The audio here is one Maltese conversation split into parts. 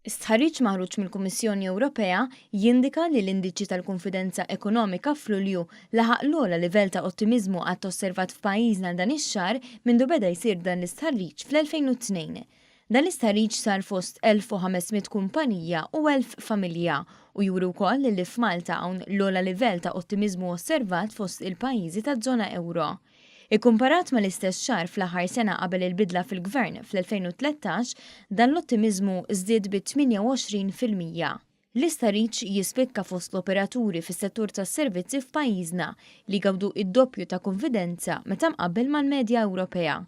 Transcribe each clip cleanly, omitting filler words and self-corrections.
Stħarriġ maħruġ mill-Kummissjoni Ewropea jindika li l-indiċi tal-kunfidenza ekonomika f'Lulju laħaq l-ogħla livell ta' ottimiżmu qatt osservat f'pajjiżna dan ix-xahar mindu beda jsir dan l-istħarriġ fl-2002. Dan l-istħarriġ sar fost 1,500 kumpanija u 1,000 familja u juri wkoll li f'Malta hawn l-ogħla livell ta' ottimiżmu osservat fost il-pajjiżi taż-żona ewro. Ikkumparat mal-istess xahar fl-aħħar sena qabel il-bidla fil-Gvern fl-2013, dan l-ottimiżmu żdied bi 28%. L-istħarriġ jispikka fost l-operaturi fis-settur tas-servizzi f'pajjiżna li jgawdu id-doppju ta' kunfidenza meta mqabbel mal-medja Ewropea.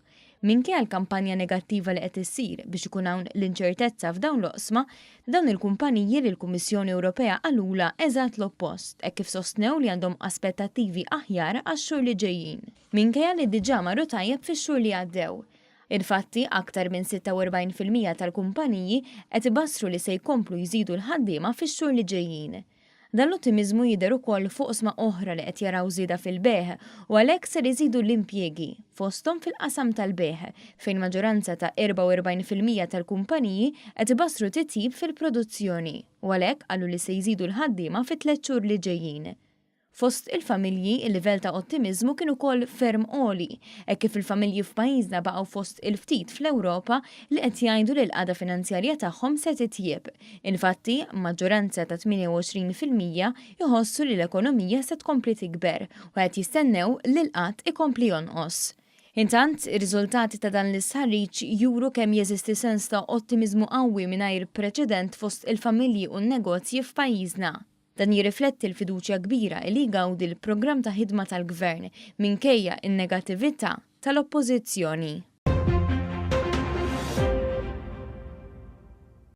Minkejja l-kampanja negattiva li qed issir biex ikun hawn l-inċertezza f'dawn l-oqsma, dawn il-kumpaniji lill-Kummissjoni Ewropea qalulha eżatt l-oppost hekk kif sostnew li għandhom aspettattivi aħjar għax-xhur li ġejjin. Minkejja li diġà marru tajjeb fix-xhur li għaddew. Infatti, aktar minn 46% tal-kumpaniji qed ibassru li se jkomplu jżidu l-ħaddiema fix-xhur li ġejjin. Dan l-ottimiżmu jidher ukoll fuq oqsma oħra li qed jaraw żieda fil-bejgħ u għalhekk ser iżidu l-impjiegi, fosthom fil-qasam tal-bejgħ, fejn maġġoranza ta' 44% tal-kumpaniji qed ibassru titjib fil-produzzjoni u għalhekk qalu li se jżidu l-ħaddiema fit-tliet xhur li ġejjin. Fost il-familji, il-livell ta' ottimiżmu kien ukoll ferm għoli, hekk kif il-familji f'pajjiżna baqgħu fost il-ftit fl-Ewropa li qed jgħidu li l-qagħda finanzjarja tagħhom se titjieb. Infatti, maġġoranza ta' 28% jħossu li l-ekonomija se tkompli tikber u qed jistennew li l-qgħad ikompli jonqos. Intant, ir-riżultati ta' dan l-istħarriġ juru kemm jeżisti sens ta' ottimiżmu qawwi mingħajr preċedent fost il-familji u n-negozji f'pajjiżna. Dan jirrifletti l-fiduċja kbira li jgawdi l-programm ta' ħidma tal-Gvern minkejja n-negattività tal-Oppożizzjoni.